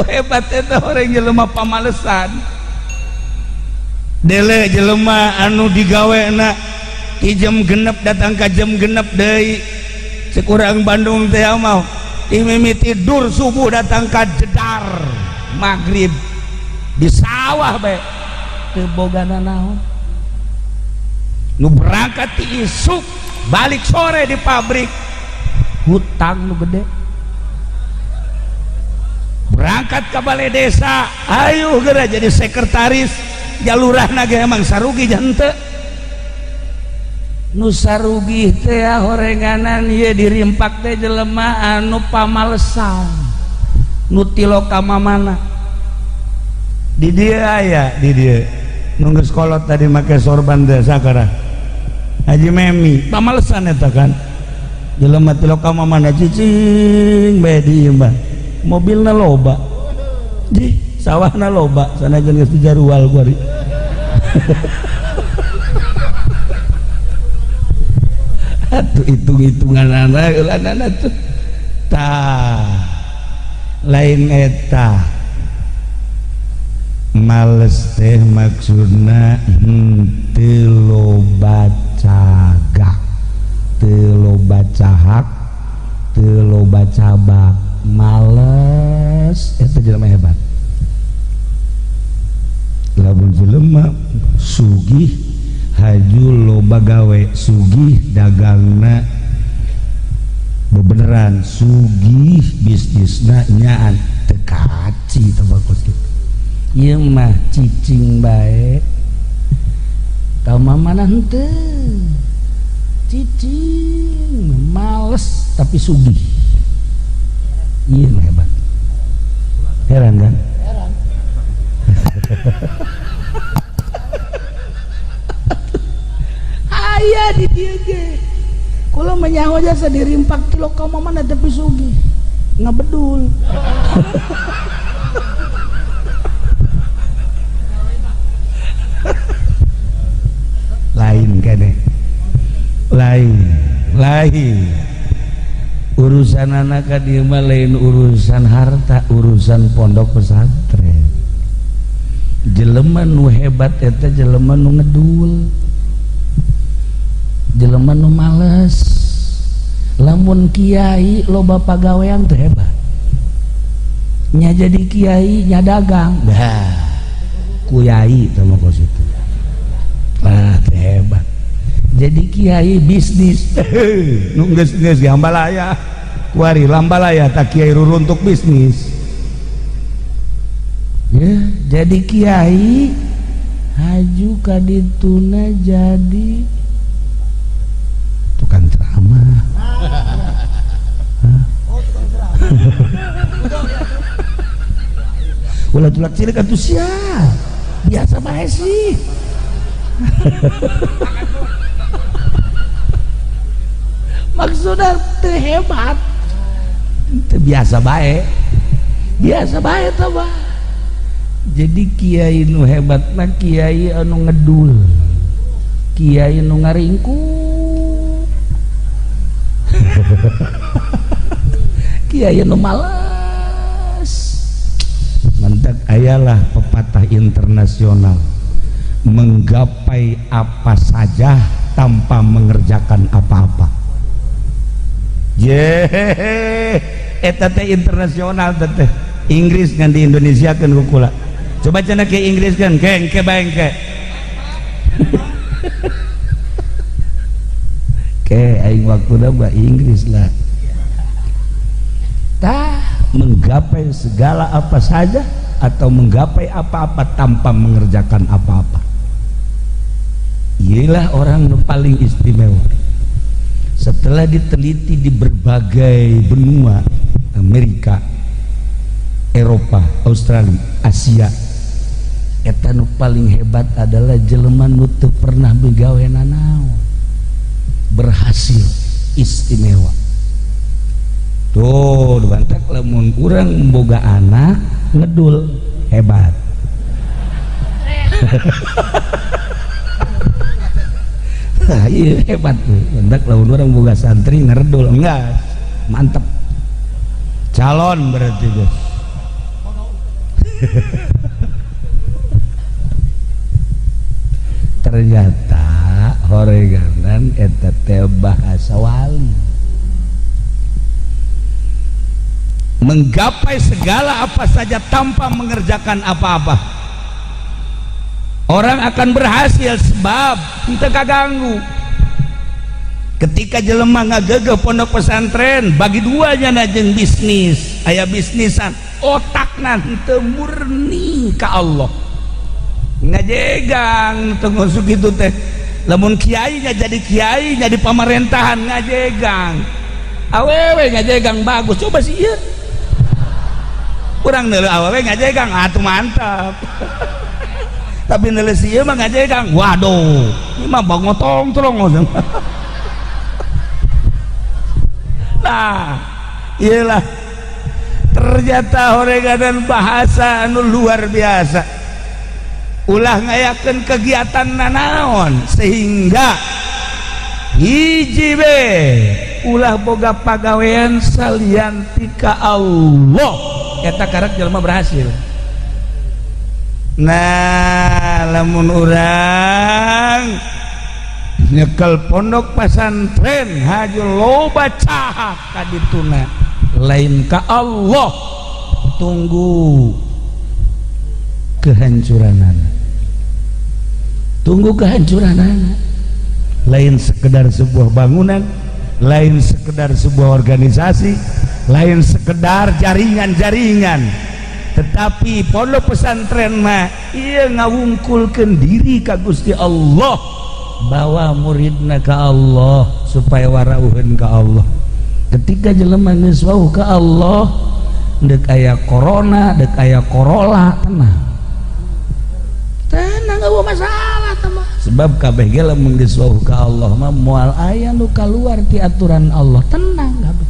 Nu hebat eta orang jelema pamalesan. Dele jelema anu digawena ti jam 6 datang ka jam 6 deui. Cek urang Bandung teh mah ti mimiti tidur subuh datang ka jedar maghrib di sawah bae teu boga nanaon. Nu berangkat ti isuk balik sore di pabrik, hutang nu gede. Berangkat ke balai desa, ayo geura jadi sekretaris jalurahna ge emang sarugi henteu. Nu sarugi teh horenganan ieu dirimpak teh jelema anu pamalesan, nu tilo ka mamana. Di dieu aya, di dieu nu geus kolot tadi make sorban teh sakara Haji Memi, pamalesan eta kan. Jelema tilo ka mamana cicing bae di ieu mah. Mobilna loba, di sawahna loba, sanajan geus dijarual kuari. Atuh hitung-hitungan anak ulanana tuh tah lain eta males teh maksudna henteu loba cagak, teu loba cahak, teu loba cabak, males eta jelema hebat. Lamun jelema sugih haju loba gawe, sugih dagangna bebeneran, sugih bisnisna nyaan teu kaci teh kos kitu. Ieu mah cicing bae ka mana henteu, cicing males tapi sugih. Iya hebat. Heran kan? Heran. Aya di dieu ge. Kula menyaho jasa dirimpak kilo ka mana tapi sugih. Ngabedul. Lain kene. Lain, lain. Urusan anak dieu mah lain urusan harta, urusan pondok pesantren. Jelema nu hebat eta jelema nu ngedul, jelema nu males. Lamun kiai loba pagawean teh hebat. Nya jadi kiai nya dagang, dah kuyai teh mah kos itu. Ah teh hebat. Jadi kiai bisnis, nu geus geus gambalaya. Kuari lambalaya tak kiai ruruntuk bisnis. Ya, jadi kiai haju kadituna jadi tukang ceramah. Hah? Oh, tukang ceramah. Ulah tulak cilik atuh sia. Biasa bae sih. Maksudnya teu hebat. Teu biasa bae. Biasa bae teh mah. Jadi kiai nu hebat mah kiai anu ngedul, kiai nu ngaringkuk, kiai nu malas. Mantak ayalah pepatah internasional, menggapai apa saja tanpa mengerjakan apa-apa. Ye, eta teh internasional teh. Inggris ngan di Indonesia kan kukula. Coba cenah ke Inggris kan, ke bae ke. Ke aing waktuna mah Inggris lah. Tah menggapai segala apa saja atau menggapai apa-apa tanpa mengerjakan apa-apa. Ialah orang nu paling istimewa. Setelah diteliti di berbagai benua, Amerika, Eropa, Australia, Asia, eta nu paling hebat adalah jelema nu teu pernah begawe nanaon, berhasil istimewa. Tuh, dibantak lamun urang boga anak ngedul hebat. Nah, iya hebat tuh. Bantak lamun urang boga santri ngerdul, enggak, mantep. Calon berarti guys. Ternyata horeganan eta teh bahasa wali. Menggapai segala apa saja tanpa mengerjakan apa-apa. Orang akan berhasil sebab henteu kaganggu. Ketika jelema ngagegeh pondok pesantren bagi duanya jeung bisnis, aya bisnisan, otakna henteu murni ka Allah. Ngajegang teu ngusuk kitu teh. Lamun kiai nya jadi kiai jadi pamarentahan ngajegang. Awewe ngajegang bagus, coba sih ieu. Urang neuleuh awewe ngajegang, atuh mantap. Tapi neuleuh si ieu mah ngajegang, waduh, ini mah bangotong terong. Nah, iyalah ternyata horeganan bahasa anu luar biasa. Ulah ngayakeun kegiatan nanaon sehingga hiji be ulah boga pagawean salian ti ka Allah. Eta karak jelema berhasil. Nah, lamun urang nyekel pondok pesantren haju loba cahak ka dituna lain ka Allah, tunggu kehancuranana, tunggu kehancuranana. Lain sekedar sebuah bangunan, lain sekedar sebuah organisasi, lain sekedar jaringan-jaringan, tetapi pondok pesantren mah ieu ngawungkulkeun diri ka Gusti Allah, bawa muridna ka Allah supaya warauheun ka Allah. Ketika jelema geus wauh ka Allah, deuk aya corona, deuk aya corola, tenang tenang, gak masalah teman. Sebab kabeh ge lamun geus wauh ka Allah mah moal aya nu kaluar ti aturan Allah, tenang kabeh.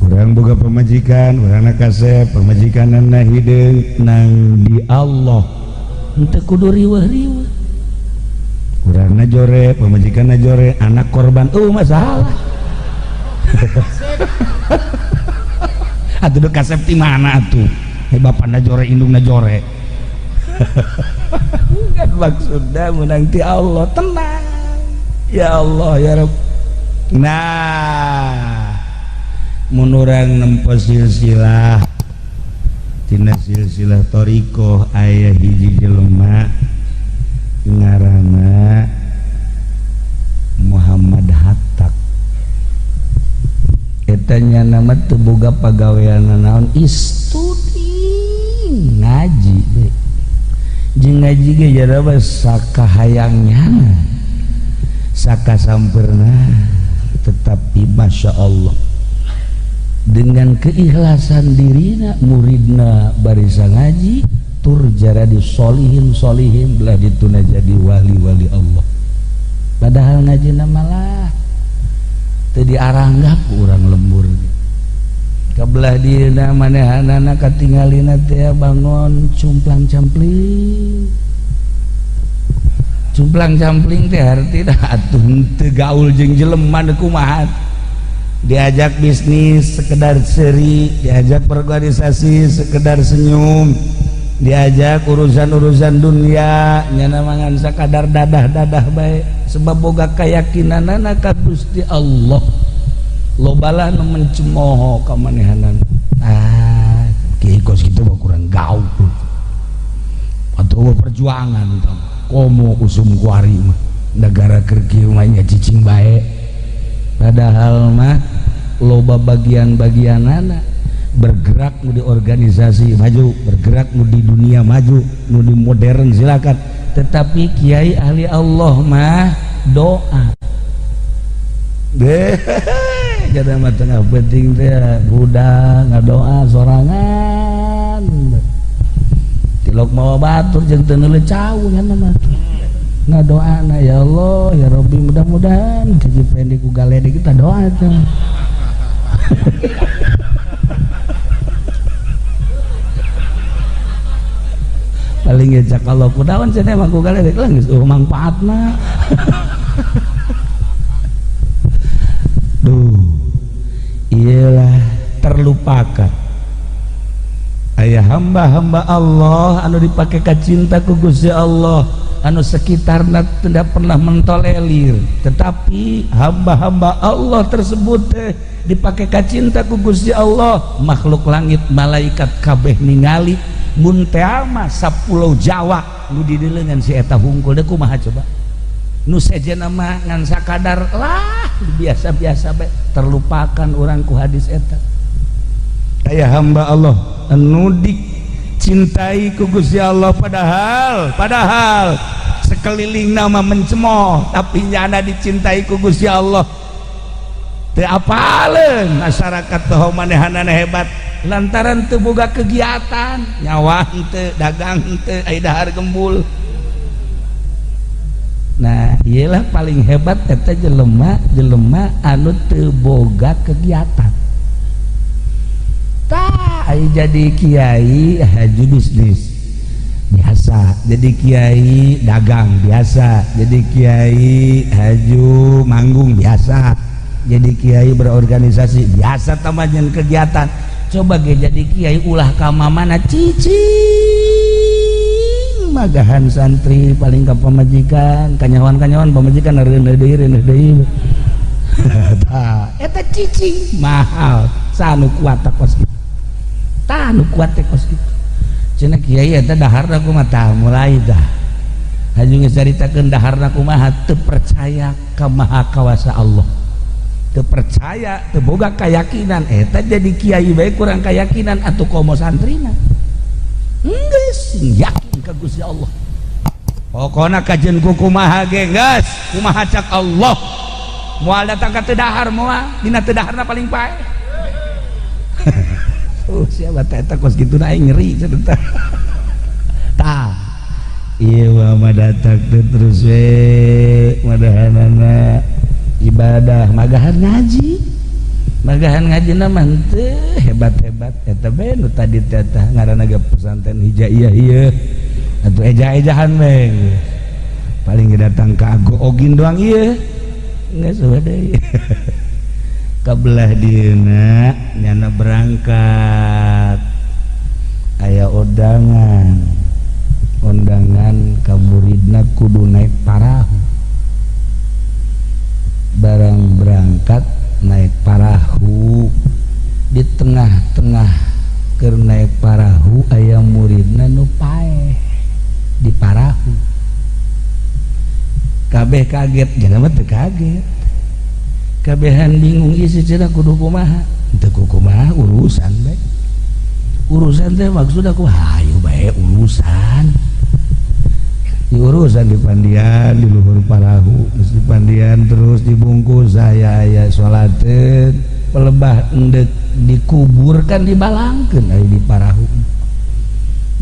Urang boga pamajikan, urang kasep, pamajikanna hideung nang di Allah, henteu kudu riweuh-riweuh. Urangna jore, pamajikanna jore, anak korban, oh masalah. Atuh kasep ti mana atuh? Bapana jore, indungna jore. Kan maksudna menang ti Allah, tenang. Ya Allah ya Rabb. Nah, mun urang nempo silsilah tina silsilah thariqah aya hiji jelema ngaranna Muhammad Hatta. Eta nya nama teu boga pagawean naon, istudi ngaji be. Jeung ngaji ge jaraba sakahayangnya saka sampurna, tetapi masya Allah dengan keikhlasan dirina muridna barisa ngaji tur jara di solihin solihin belah dituna jadi wali-wali Allah. Padahal ngaji malah teu diaranggap urang lembur. Kabelah dieuna manehanana katingalina teh bangun cumplang campling. Cumplang campling teh hartina atuh teu gaul jeung jelema kumaha. Diajak bisnis sekedar seri, diajak berorganisasi sekedar senyum, diajak urusan-urusan dunia nyana mangan sakadar dadah-dadah bae, sebab boga keyakinanana ka Gusti Allah. Lobalah nu mencemooh ka manehanana. Ah, kiai kos kitu mah kurang gaul. Atuh perjuangan tah. Komo usum kuari mah negara keur kieu mah nya cicing bae. Padahal mah loba bagian-bagianana bergerak nu di organisasi maju, bergerak nu di dunia maju, nu di modern silakan. Tetapi kiai ahli Allah mah doa. Deh, jadi mah tengah penting teh budak ngadoa sorangan. Tilok mawa batur jeung teu neuleuh cau nya mah. Ngadoa na ya Allah ya Rabbi, mudah-mudahan kaji pendek ku galedek kita doa teh. Paling ya cak Allah kudaon cenah mah ku galedek lah geus eueuh mangpaatna. Duh, iyalah terlupakan. Aya Hamba-hamba Allah anu dipake kacinta ku Gusti Allah, anu sekitarna tidak pernah mentolerir, tetapi hamba-hamba Allah tersebut teh dipake kacinta ku Gusti Allah. Makhluk langit, malaikat kabeh ningali. Mun teh mah sapulau Jawa nu didelengan si eta hungkul deh. Kumaha coba nu sejenna mah ngan sakadar lah, biasa-biasa bae, terlupakan orang ku hadis eta. Aya hamba Allah anu dicintai ku Gusti Allah, padahal padahal sekeliling nama mencemooh, tapi nyana dicintai ku Gusti Allah. Teu apaleun masyarakat teh manehanana hebat lantaran teu boga kegiatan, nyawa henteu, dagang henteu, aya dahar gembul. Nah, iyalah paling hebat eta jelema jelema anu teu boga kegiatan. Tah, jadi kiai haju bisnis biasa, jadi kiai dagang biasa, jadi kiai haju manggung biasa, jadi kiai berorganisasi biasa, tamajan kegiatan. Coba ge jadi kiai ulah ka mana, cicing, magahan santri, paling ka pamajikan, kanyawan-kanyawan pamajikan, reuneuh deui, reuneuh deui. Tah, eta cicing mahal. Sanu kuat kos kitu? Tah, nu kuat teh kos kitu. Cenah kiai eta daharna kumaha? Tah, mulai dah haju ngacaritakeun daharna kumaha. Teu percaya ka Maha Kawasa Allah, teu percaya, teu boga keyakinan. Eta jadi kiai bae kurang keyakinan, atuh komo santrina. Geus yakin ka Gusti Allah, pokona kajen ku kumaha ge geus, kumaha cak Allah. Moal datang ka teu dahar, moal dina teu daharna paling paeh. Oh, siapa teh eta kos kitu aing ngeri cenah. Tah, ieu mah datang teh terus we madahanana ibadah, magahan ngaji, magahan ngaji mah teu hebat-hebat. Eta bae nu tadi teh, tah ngaranna ge pesantren hijaiyah ieu atuh, eja-ejahan we, paling datang ka ago ogin doang ieu. Geus deui kabelah dieuna nyana berangkat, aya undangan, undangan ka muridna, kudu naik parahu. Barang berangkat naik parahu, di tengah-tengah keur naik parahu aya muridna nu paeh di parahu. Kabeh kaget, jangan mah teu kaget, kabehan bingung. Isi cenah kudu kumaha? Teu kumaha, urusan bae. Urusan teh maksud aku hayu bae urusan di urusan di pandian di luhur parahu. Terus di pandian, terus dibungkus, saya aya salateun pelebah, endek dikuburkan, dibalangkeun aya di parahu.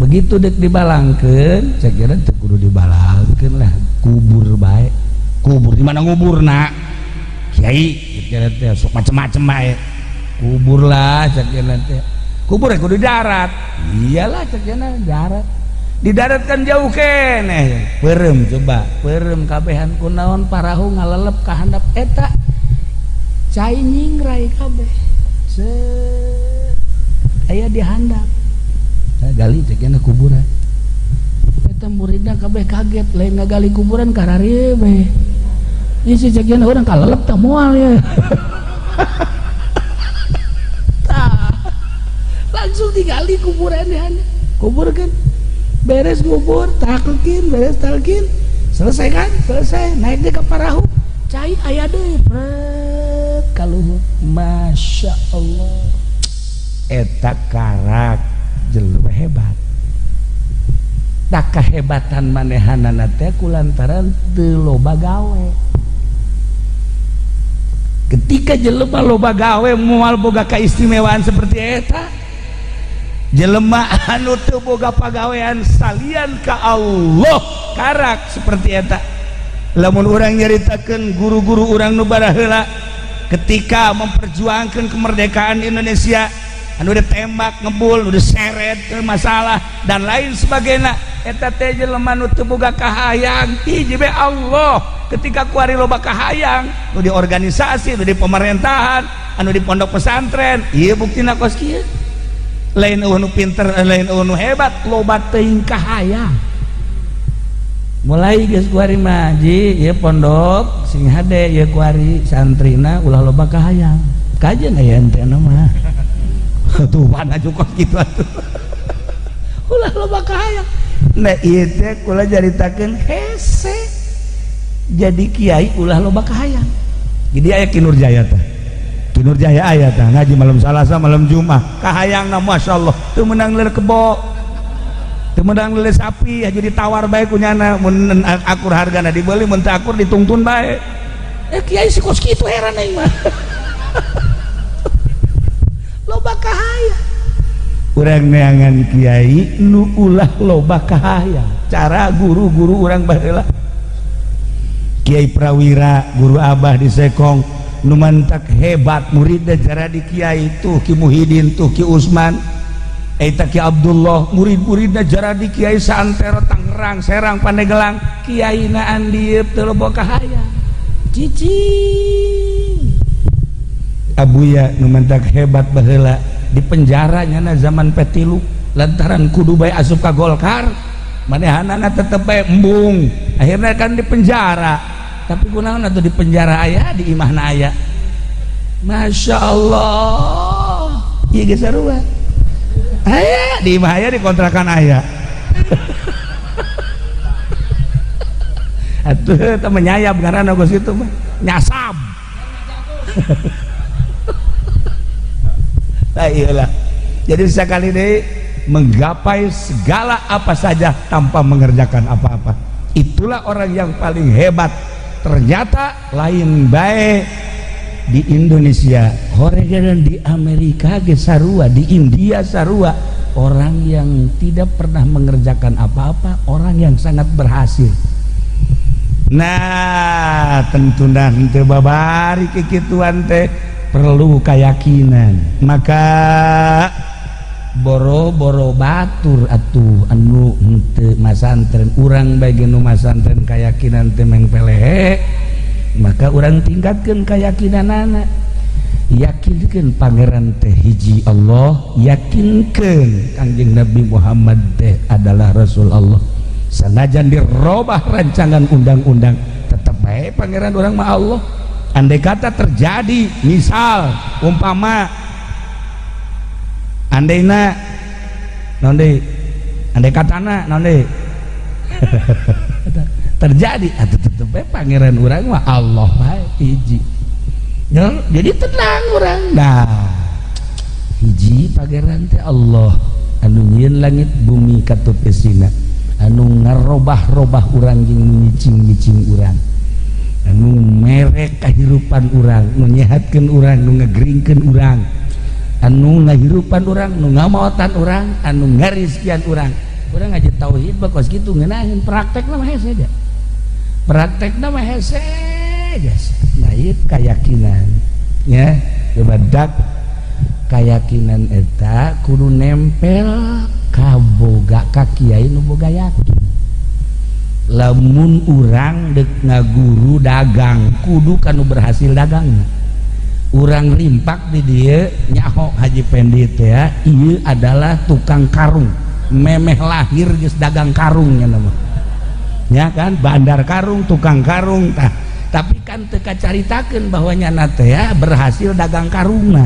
Begitu dek dibalangkeun, saya kira teu kudu dibalangkeun lah, kubur bae. Kubur di mana? Ngubur nak kiai kira teh sok macem-macem bae. Kubur lah cek teh, kubur kudu di darat. Iyalah cek darat, di darat kan jauh keneh. Perem coba, perem kabehan. Kunaon? Parahu ngalelep ka handap, eta cai nyingrai kabeh se aya di handap. Nah, gali cek kuburan eta. Muridna kabeh kaget, lain ngagali kuburan, karari bae isi cek orang kalelep tak moal ya. Tah, langsung digali kuburan ya, kubur kan. Beres ngubur, talkin, beres talkin, selesai kan? Selesai, naik deh ke parahu, cai aya deui pret kaluhur. Masya Allah, eta karak jelema hebat. Tak kehebatan manehanana teh kulantaran teu loba gawe. Ketika jelema loba gawe, moal boga keistimewaan seperti eta. Jelema anu teu boga pagawean salian ka Allah, karak seperti eta. Lamun urang nyaritakeun guru-guru urang nu baraheula ketika memperjuangkan kemerdekaan Indonesia, anu ditembak ngebul, nu diseret ke masalah dan lain sebagainya, eta teh jelema nu teu boga kahayang, hiji bae Allah. Ketika kuari loba kahayang, nu di organisasi, nu di pemerintahan, anu di pondok pesantren, ieu buktina kos kieu. Lain euweuh nu pinter, lain euweuh nu hebat, loba teuing kahayang. Mulai geus kuari mah ji ieu pondok sing hade ieu kuari santrina ulah loba kahayang. Kajeun aya entena mah. Tuh mana cukup kitu atuh. Ulah loba kahayang. Nah ieu teh kula caritakeun hese. Jadi kiai ulah loba kahayang. Jadi aya Ki Nurjaya teh. Ki Nurjaya aya tah ngaji malam Salasa, malam Jumat. Kahayangna masyaallah teu meunang lir kebo. Teu meunang lir sapi, aja ditawar bae ku nyana, mun akur hargana dibeli, mun teu akur ditungtun bae. Eh kiai si kos kitu heran aing mah. Loba kahayang. Urang neangan kiai nu ulah loba kahayang. Cara guru-guru urang baheula. Kiai Prawira, guru Abah di Sekong, nu mantak hebat muridna jara di kiai tuh Ki Muhidin, tuh Ki Usman, eta Ki Abdullah, murid-muridna jara di kiai saantero Tangerang, Serang, Pandeglang, kiaina andieu teu loba kahayang. Cicing. Abuya nu mantak hebat baheula di penjara nyana zaman P3 lantaran kudu bae asup ka Golkar, manehanana tetep bae embung, akhirnya kan di penjara. Tapi kunaon atuh di penjara aya di imahna aya. Masya Allah, ieu geus sarua aya di imah aya di kontrakan aya. Atuh teh menyayab ngaranna geus kitu mah nyasab. Nah, iyalah. Jadi sekali deh menggapai segala apa saja tanpa mengerjakan apa-apa. Itulah orang yang paling hebat. Ternyata lain baik di Indonesia, horegan di Amerika ge sarua, di India sarua. Orang yang tidak pernah mengerjakan apa-apa, orang yang sangat berhasil. Nah, tentu henteu babari kikituan teh perlu keyakinan. Maka boro-boro batur atuh anu henteu masantren, urang bae nu masantren keyakinan teh mengpelehe, maka urang tingkatkeun keyakinanana. Yakinkeun pangeran teh hiji Allah, yakinkeun Kangjeng Nabi Muhammad teh adalah Rasul Allah. Sanajan dirobah rancangan undang-undang, tetep bae pangeran urang mah Allah. Andai kata terjadi misal umpama andaina naon deui, andai katana naon deui terjadi atuh tetep bae pangeran urang mah Allah bae hiji. Ya, jadi tenang urang. Nah, hiji pangeran teh Allah anu nyieun langit bumi katup esina, anu ngarobah-robah urang jeung nu nyicing-nyicing urang, anu mere kahirupan urang, nu nyehatkeun urang, nu ngegeringkeun urang, anu ngahirupan urang, nu ngamaotan urang, anu ngarizkian urang. Urang ngaji tauhid bakos kitu ngeunaheun, praktekna mah hese ja. Praktekna mah hese geus. Nah, ieu keyakinan nya, gebadak keyakinan eta kudu nempel kaboga ka kiai nu boga yakin. Lamun urang dek ngaguru dagang kudu kanu berhasil dagang. Urang rimpak di dieu nyaho Haji Pendi teh ya, ieu adalah tukang karung, memeh lahir geus dagang karung nya mah. Ya kan, bandar karung, tukang karung tah. Tapi kan teu kacaritakeun bahwa nyana teh ya berhasil dagang karungna.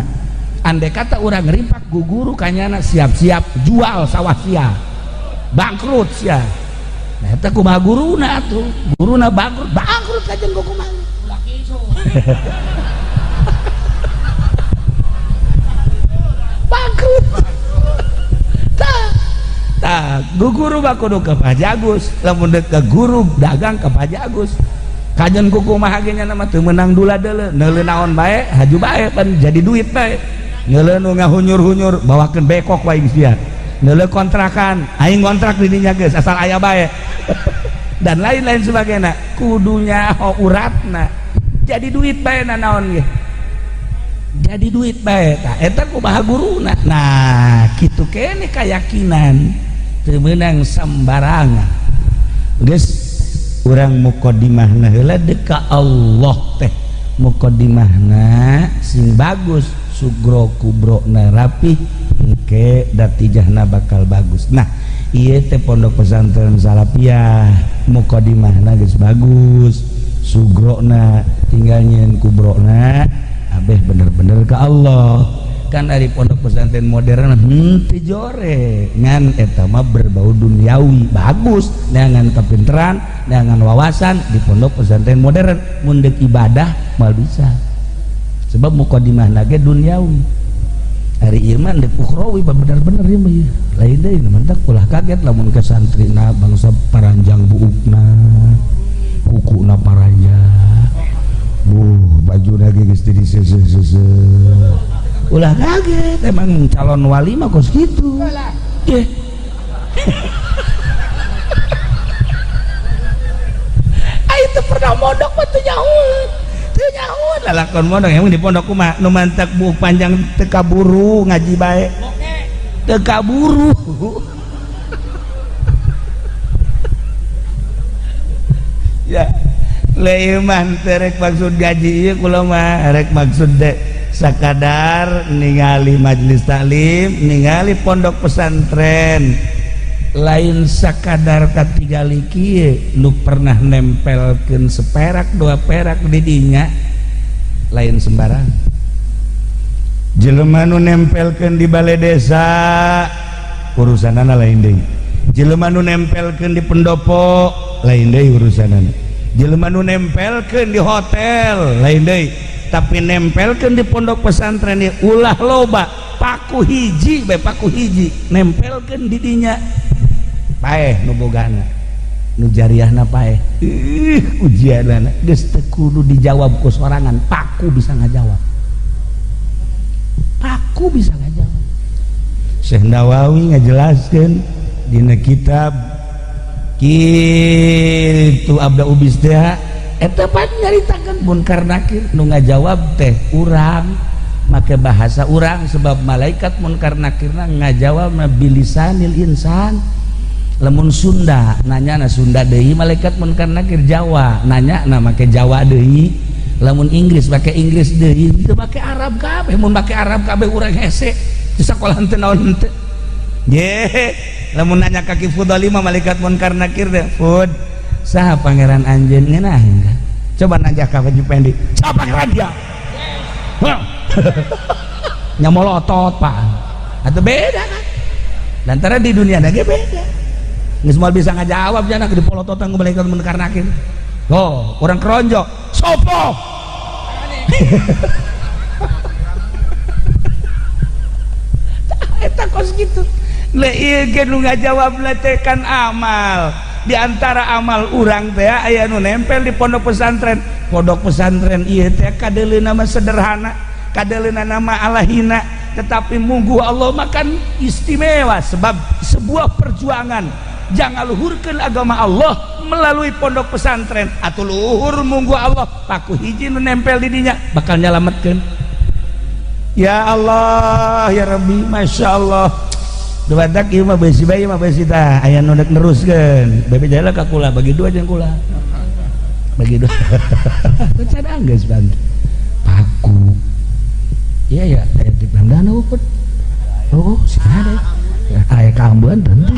Andai kata urang rimpak guguru kanyana siap-siap jual sawah sia, bangkrut sia. Nah eta kumaha guruna atuh, guruna bangkrut, bangkrut kajen kumaha. Bangkrut. Tah, tah guguru mah kudu ka Pak Haji Agus, lamun deuk ka guru dagang ka Pak Haji Agus. Kajen kumaha ge nya mah teu meunang dula deuleu, neuleu naon bae, haju bae pan jadi duit bae. Neuleu nu ngahunyur-hunyur bawakeun bekok wae sia. Neuleu kontrakan, aing ngontrak di dinya geus asal aya bae. Dan lain-lain sebagainya, kudunya uratna. Jadi duit bae na naon ge. Jadi duit bae tah eta kumaha guruna. Nah, kitu keneh keyakinan teu meunang sembarangan. Geus urang muqaddimahna heula deuk ka Allah teh. Muqaddimahna sing bagus, sugro kubrona rapih, Engke natijahna bakal bagus. Nah, ieu teh pondok pesantren Salafiyah mukadimahna geus bagus, sugrona tinggal nyieun kubrona abeh bener-bener ke Allah. Kan dari pondok pesantren modern henteu jore, ngan eta mah berbau duniawi, bagus neangan kapinteran, neangan wawasan di pondok pesantren modern. Mun deuk ibadah moal bisa, sebab mukadimahna ge duniawi. Hari ieu mah deuk ukhrawi bener-bener ieu mah ieu. Lain deui, mantak ulah kaget lamun ke santrina bangsa paranjang buukna, kukuna paranjang, bajuna ge geus jadi seuseuh. Ulah kaget, emang calon wali mah kos kitu. Ye. Aing teu pernah mondok mah teu nyahoeun. Teu nyahoeun lalakon mondok, emang di pondok kumaha nu mantak buuk panjang teu kaburu ngaji bae. Teu kaburu. Ya, leuwih mah teu rek maksud gaji ieu kula mah rek maksud dek sakadar ningali majelis taklim, ningali pondok pesantren, lain sakadar katingali kieu nu pernah nempelkeun seperak dua perak di dinya, lain sembarang. Jelema nu nempelkeun di balai desa urusanana lain deui. Jelema nu nempelkeun di pendopo lain deui urusanana. Jelema nu nempelkeun di hotel lain deui. Tapi nempelkeun di pondok pesantren ieu ulah loba, paku hiji bae, paku hiji nempelkeun di dinya paeh nu bogana, nu jariahna paeh. Ujianana geus teu kudu dijawab ku sorangan, paku bisa ngajawab, paku bisa ngajawab. Syekh Nawawi ngajelaskeun dina kitab kitu abda ubis teh eta pan nyaritakeun Munkar Nakir nu ngajawab teh urang make bahasa urang, sebab malaikat Munkar Nakirna ngajawabna bilisanil insan. Lamun Sunda nanya na Sunda deui, malaikat Munkar Nakir Jawa nanya na make Jawa deui, lamun Inggris make Inggris deui, teu make Arab kabeh. Mun make Arab kabeh urang hese di sakolah teu naon henteu. Ye, lamun nanya ka Ki Fudali mah malaikat Munkar Nakir teh, "Fud, saha pangeran anjeun ngeunaheun kan?" Coba nanya ka Haji Pendi, "Saha pangeran dia?" Nya molotot, Pak. Atau beda kan? Lantaran di dunia ge beda. Geus moal bisa ngajawab jana di polototan ku malaikat Munkar Nakir. Oh, urang keronjo, "Sopo?" Eta kos kitu. Lah ieu ge nu ngajawab teh kan amal. Di antara amal urang teh aya nu nempel di pondok pesantren. Pondok pesantren ieu teh kadeuleuna mah sederhana, kadeuleuna nama alahina, tetapi munggu Allah makan istimewa sebab sebuah perjuangan jangan luhurkeun agama Allah melalui pondok pesantren. Atuh luhur munggu Allah, paku hiji nu nempel di dinya bakal nyalametkeun. Ya Allah, ya Rabbi, Masya Allah. Dubadak ieu mah beusi bae mah beusi tah aya nu dek neruskeun. Bebe jala ka kula bagi dua jeung kula. Bagi dua. Cadang geus bang. Paku. Iya ya, aya di Bandana upet. Oh, si ada. Aya kaambean tentu.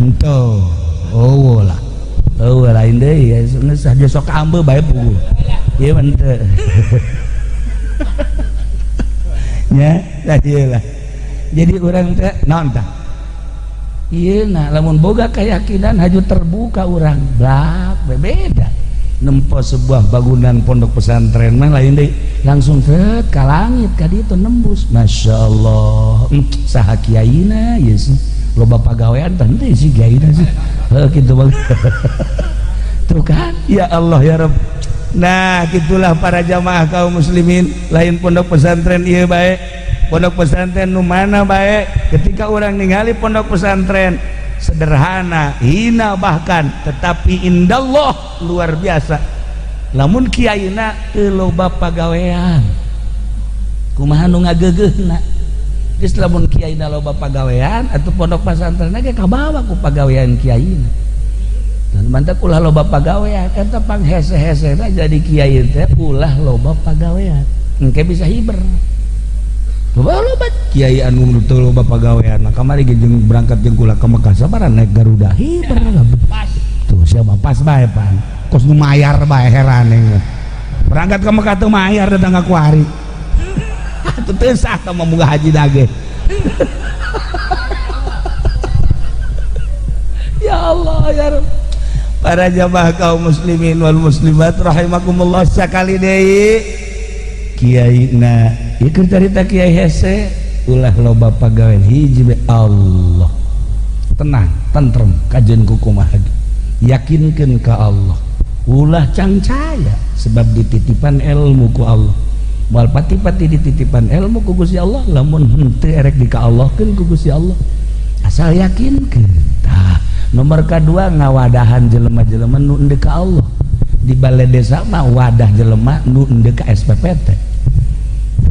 Henteu. Oh lah. Oh lain deui ya geus aja sok kaambe bae puguh. Ieu mah henteu. Nya, tah ieu lah. Jadi urang teh naon tah? Ieu nah lamun boga keyakinan haju terbuka urang blak beda. Nempo sebuah bangunan pondok pesantren mah lain deui, langsung set ka langit ka ditu nembus. Masya Allah. Saha kiaina ieu sih? Loba pagawean tah henteu sih kiaina sih. Heuh kitu mah. Tuh kan? Ya Allah ya Rabb. Nah, gitulah para jamaah kaum muslimin, lain pondok pesantren ieu bae. Pondok pesantren nu mana bae, ketika orang ningali pondok pesantren sederhana, hina bahkan, tetapi indallah luar biasa. Lamun kiaina teu loba pagawean, kumaha nu ngageugeuhna? Geus lamun kiaina loba pagawean atuh pondok pesantren ge kabawa ku pagawean kiaina. Dan mantak ulah loba pagawean, eta panghese-hesena jadi kiai teh ulah loba pagawean. Engke bisa hiber. Loba loba kiai anu teu loba pagawean. Kamari ge jeung berangkat jeung kula ka Mekah, sabaraha naik Garuda hiber. Pas. Tuh siapa pas bae pan. Kos nu mayar bae, heran engge. Berangkat ke Mekah teu mayar, datang ka kuari. Atuh teu sah tah mah munggah haji dage. Ya Allah ya Rabb. Para jamaah kaum muslimin wal muslimat rahimakumullah, sakali deui kiai na ieu keur carita kiai hese, ulah loba pagawean, hiji be Allah, tenang, tentrem, kajen ku kumaha ge yakinkeun ka Allah, ulah cangcaya sebab dititipan ilmu ku Allah, moal pati-pati dititipan ilmu ku Gusti Allah lamun henteu erek di ka Allahkeun ku Gusti Allah, asal yakinkeun. Tah, nomor kedua, ngawadahan jelema-jelema nu endek ka Allah. Di balai desa mah wadah jelema nu endek ka SPPT,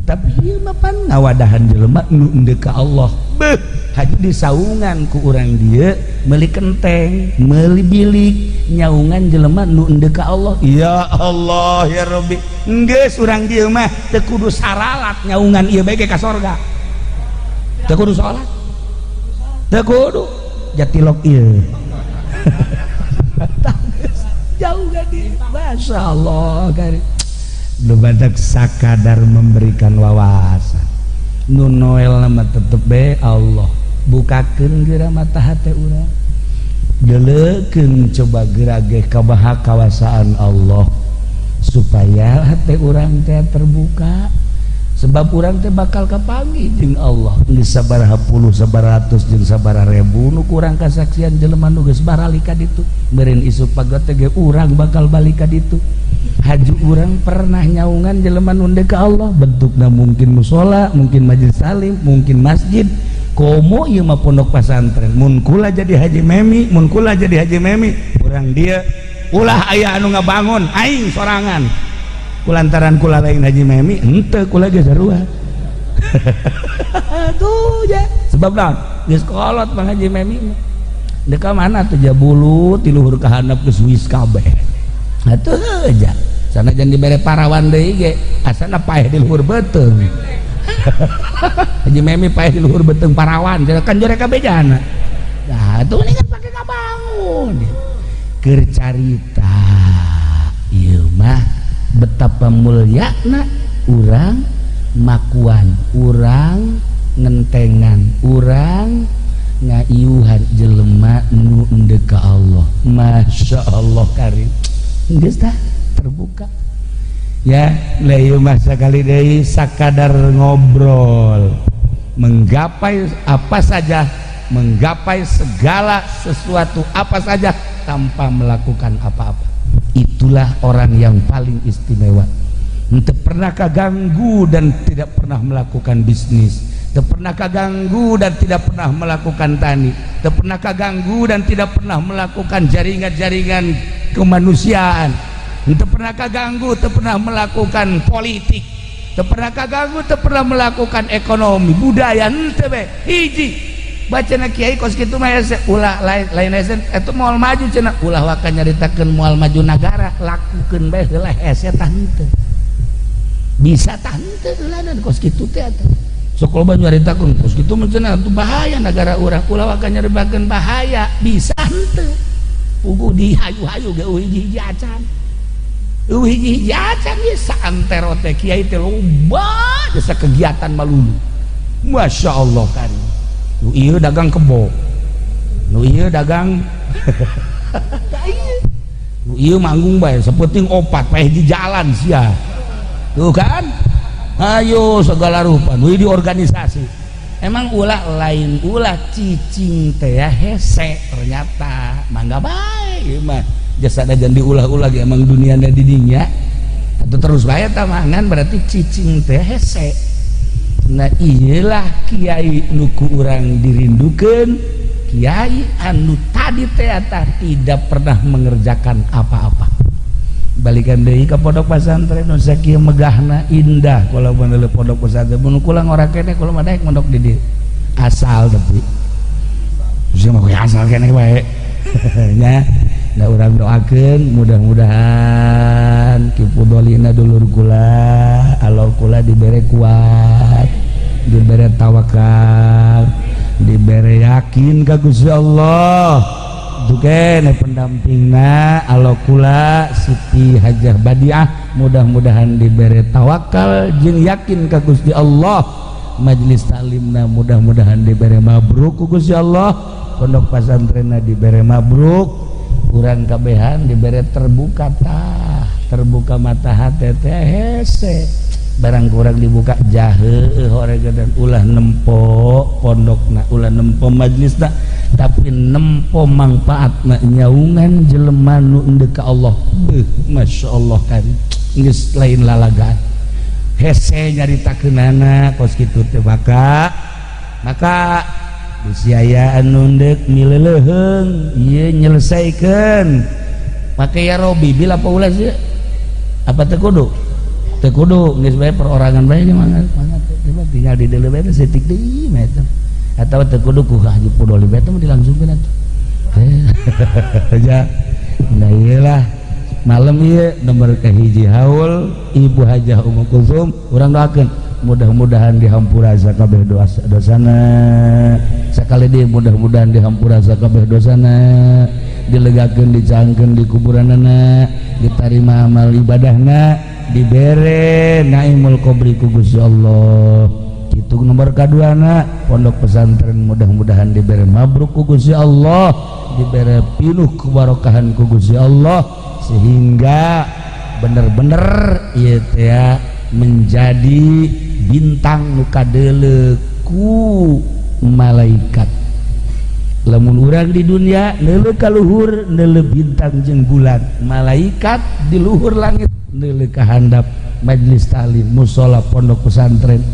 tapi ieu mah pan ngawadahan jelema nu endek ka Allah. Beuh, haji disaungan ku urang dieu, meuli kenteng, meuli bilik, nyaungan jelema nu endek ka Allah. Ya Allah ya Rabbi, geus urang dieu mah teu kudu saralat, nyaungan ieu bae ge ka sorga, teu kudu salat, teu kudu jatilok ieu jauh gadi. Masya Allah kari nu badak sakadar memberikan wawasan. Nu Noel nama tetep be Allah, bukakeun geura mata hate urang, deleukeun coba gerage kabaha kawasaan Allah supaya hate urang teh terbuka, sebab urang teh bakal kapanggih jeung Allah. Geus sabaraha puluh, sabaraha ratus jeung sabaraha ribu nu kurang kasaksian jelema nu geus baralik ka ditu. Meureun isuk pagot teh ge urang bakal balik ka ditu. Haju urang pernah nyaungan jelema nu ka Allah, bentukna mungkin musola, mungkin majelis salim, mungkin masjid, komo ieu mah pondok pesantren. Mun kula jadi Haji Memi, mun kula jadi Haji Memi, urang dia ulah aya anu ngabangun, aing sorangan. Kulantaran kula lain Haji Memi, henteu kula ge sarua. Tuh ya, sebab naon, geus kolot Bang Haji Memi mah. Deuk ka mana tuh jabulu ti luhur ka handap geus wis kabeh. Atuh aja sanajan dibere parawan deui ge asana paeh di luhur beuteung. Haji Memi paeh di luhur beuteung parawan kan jore kabeh jana. Nah, atuh ini kan pake ngabangun. Keur carita ieu mah betapa mulyana urang makuan, urang ngentengan, urang ngaiuhan jelema nu endek ka Allah. Masya Allah karim, geus tah terbuka ya. Lah, ieu mah sakali deui sakadar ngobrol, menggapai apa saja, menggapai segala sesuatu apa saja tanpa melakukan apa-apa, itulah orang yang paling istimewa. Tidak pernah kaganggu dan tidak pernah melakukan bisnis, tidak pernah kaganggu dan tidak pernah melakukan tani, tidak pernah kaganggu dan tidak pernah melakukan jaringan-jaringan kemanusiaan, tidak pernah kaganggu, tidak pernah melakukan politik, tidak pernah kaganggu, tidak pernah melakukan ekonomi budaya. Henteu be hiji bacana kiai kos kitu mah hese. Ulah lain lain hese eta moal maju cenah, ulah waka nyaritakeun moal maju nagara, lakukeun bae heula, hese tah henteu bisa tah henteu heula kos kitu teh. Atuh sok loba nyaritakeun kos kitu mah cenah atuh bahaya nagara urang, ulah waka nyaritakeun bahaya, bisa henteu puguh dihayu-hayu ge eueuh hiji-hiji acan, eueuh hiji-hiji acan ieu. Saantero teh kiai teh loba jasa kegiatan malulu. Masya Allah kan, nu ieu dagang kebo, nu ieu dagang, nu ieu manggung bae sapenting opat paeh di jalan sia tuh kan. Ayo segala rupa nu di organisasi. Emang ulah lain ulah cicing teh ya hese, ternyata mangga bae ieu mah jasa jangan diulah-ulah ge, emang duniana di dinya atau terus bae tah mangan, berarti cicing teh hese. Nah, iyalah kiai nuku urang dirindukan, kiai anu tadi teh tidak pernah mengerjakan apa-apa. Balikan deui ka pondok pesantren nu sakieu megahna, indah. Kalau bener pondok pesantren mun kula ngora keneh, kula mah daek mondok di dieu asal, tapi sia mah asal keneh bae nya. Nah, urang doakeun mudah-mudahan Ki Pudolina dulur kula, alor kula dibere kuat. Dibere tawakal, dibere yakin ka Gusti Allah. Kene pendampingna alo kula Siti Hajah Badiah, mudah-mudahan dibere tawakal jeung yakin ka Gusti Allah. Majelis taklimna mudah-mudahan dibere mabruk ku Gusti Allah, pondok pasantrenna dibere mabruk, urang kabehan dibere terbuka tah, terbuka mata hati teh hese barang kurang dibuka jahe dan ulah nempo pondokna, ulah nempo majelisna, tapi nempo manfaatna nyaungan jelema nu endek ka Allah. Beuh, Masya Allah, kan geus lain lalagaan, hese nyaritakeunana kos kitu teh. Maka maka bisi aya anu ndek mileleuheung ieu nyelesaikeun make ya Robi bil apa ulah sih, apa teu kudu, teu kudu, geus bae perorangan bae mangga mangga, tinggal di deuleu bae setik deui mah eta, atau teu kudu ku Haji Pudoli bae mah dilangsungkeun atuh ya. Nah, iyalah malam ieu nomor kahiji haul Ibu Hajah Ummu Kulsum, urang doakeun mudah-mudahan dihampura sakabeh dosa dosana. Sakali deui, mudah-mudahan dihampura sakabeh dosana, dilegakeun, dicangkeun di kuburanana, ditarima amal ibadahna, dibere naimul qobri ku Gusti Allah. Itu nomor kaduana. Pondok pesantren mudah-mudahan dibere mabruk ku Gusti Allah, dibere pinuh kebarokahan ku Gusti Allah, sehingga bener-bener ieu teh menjadi bintang nu kadeuleu ku malaikat. Lamun urang di dunia neuleuh ka luhur, neuleuh bintang jeung bulan, malaikat di luhur langit neuleuh ka handap majelis taklim, musola, pondok pesantren.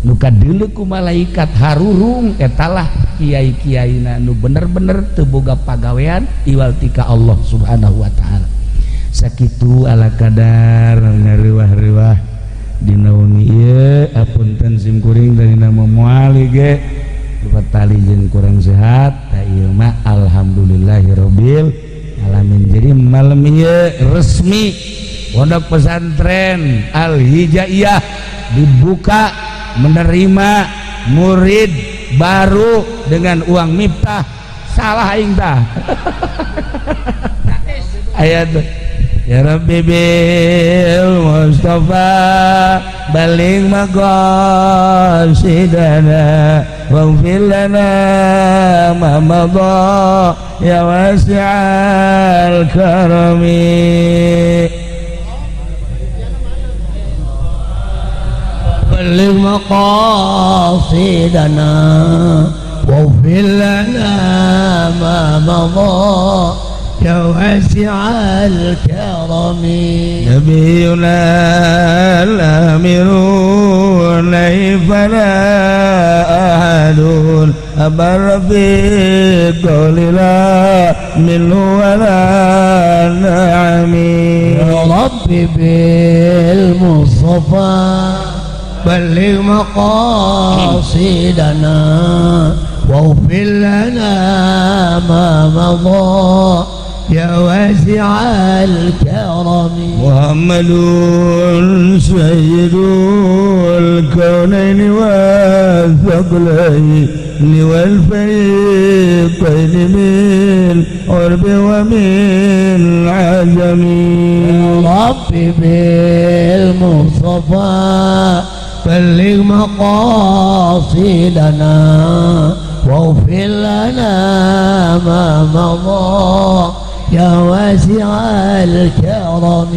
Nu kadeuleu ku malaikat harurung etalah kiai-kiaina nu bener-bener teu boga pagawean iwal tika Allah Subhanahu wa taala. Sakitu ala kadar ngariwah-riwah dina wengi ieu. Apunten sim kuring dari nama moal ge tali jeung kurang sehat. Ta ieu mah alhamdulillahirabbil alamin. Jadi malam ieu resmi Pondok Pesantren Al Hijaiyah dibuka menerima murid baru dengan uang Miftah. Salah aing tah ayat. Ya Rabbi bil Mustafa baligh maqasidana waghfir lana ma madha ya wasi'al karami. بلغ مقاصدنا واغفر لنا ما مضى يا واسع الكرم. نبينا الأمير فلا أحد أبر في قول لا منه ولا نعم. يا رب بالمصطفى بلغ مقاصدنا واغفر لنا ما مضى يا واسع الكرم. محمد سيد الكونين والثقلين والفريقين من عرب ومن عجم. يا رب بالمصطفى بلغ مقاصدنا واغفر لنا ما مضى يا واسع الكرم.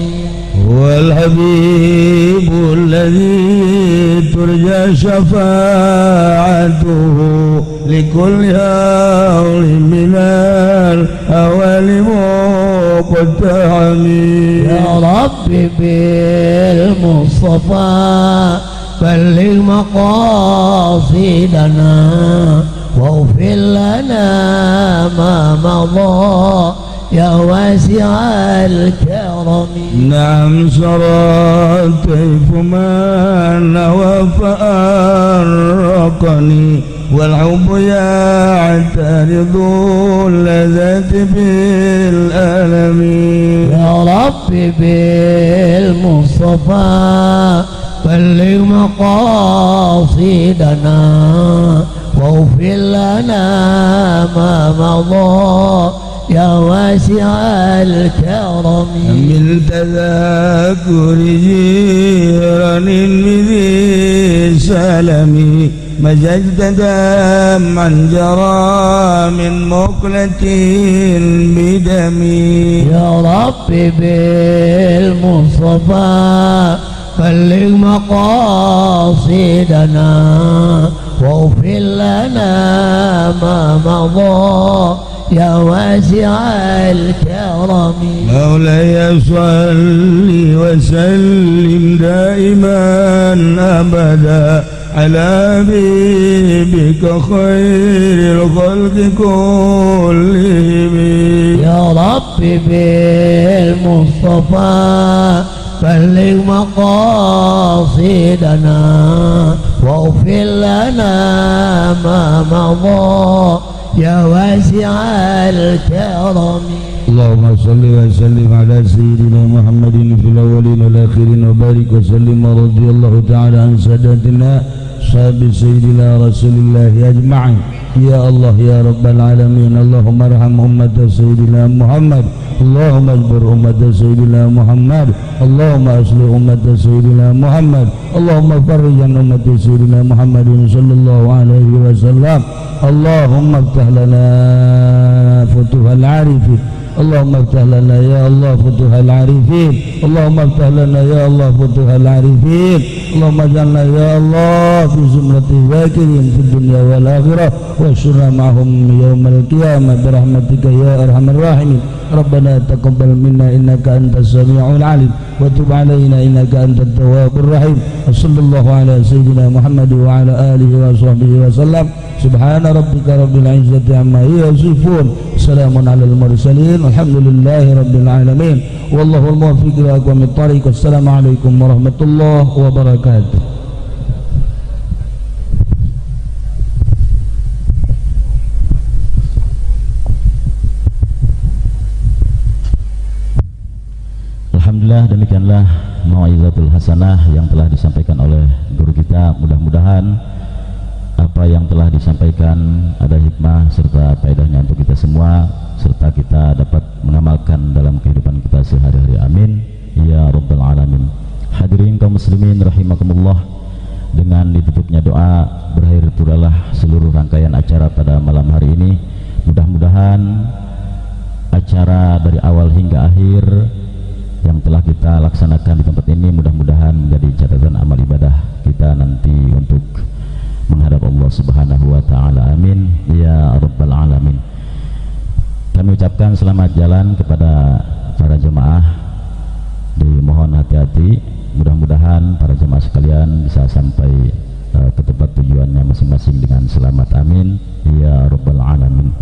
هو الحبيب الذي ترجى شفاعته لكل هول من الأهوال مقتحم. يا رب بالمصطفى بلغ مقاصدنا واغفر لنا ما مضى يا واسع الكرم. نعم، سرى طيف من وفارقني والحب يعترض اللذات بالألم. يا رب بالمصطفى بلغ مقاصدنا واغفر لنا ما بلغ مقاصدنا واغفر لنا ما مضى يا واسع الكرم. من تذاكر جيران بذي سلم مزجت دمعا جرى من مقلة بدمي. يا رب بالمصطفى بلغ مقاصدنا واغفر لنا ما مضى يا واسع الكرم. مولاي صل وسلم دائما أبدا على حبيبك خير الخلق كلهم. يا رب بالمصطفى بلغ مقاصدنا واغفر لنا ما مضى يا واسع الكرم. اللهم صل وسلم على سيدنا محمد في الأولين والآخرين وبارك وسلم ورضي الله تعالى عن ساداتنا صحاب سيدنا رسول الله أجمعين. يا الله يا رب العالمين، اللهم ارحم أمة سيدنا محمد، اللهم اجبر أمة سيدنا محمد، اللهم أصلح أمة سيدنا محمد، اللهم فرج عن أمة سيدنا محمد صلى الله عليه وسلم. اللهم افتح لنا فتوح العارفين، اللهم افتح لنا يا الله فتوح العارفين، اللهم افتح لنا يا الله فتوح العارفين، اللهم اجعلنا يا الله في زمرة الذاكرين في الدنيا والآخرة واحشرنا معهم يوم القيامة برحمتك يا أرحم الراحمين. ربنا تقبل منا إنك أنت السميع العليم وتب علينا إنك أنت التواب الرحيم. وصلى الله على سيدنا محمد وعلى آله وصحبه وسلم. سبحان ربك رب العزة عما يصفون، سلام على المرسلين، والحمد لله رب العالمين، والله الموفق إلى أقوم الطريق. والسلام عليكم ورحمة الله وبركاته. Alhamdulillah, demikianlah mau'izatul hasanah yang telah disampaikan oleh guru kita. Mudah-mudahan apa yang telah disampaikan ada hikmah serta faedahnya untuk kita semua, serta kita dapat mengamalkan dalam kehidupan kita sehari-hari. Amin ya rabbal alamin. Hadirin kaum muslimin rahimakumullah, dengan ditutupnya doa berakhir pulalah seluruh rangkaian acara pada malam hari ini. Mudah-mudahan acara dari awal hingga akhir yang telah kita laksanakan di tempat ini mudah-mudahan menjadi catatan amal ibadah kita nanti untuk menghadap Allah Subhanahu wa taala. Amin ya rabbal alamin. Kami ucapkan selamat jalan kepada para jemaah. Dimohon hati-hati, mudah-mudahan para jemaah sekalian bisa sampai ke tempat tujuannya masing-masing dengan selamat. Amin ya rabbal alamin.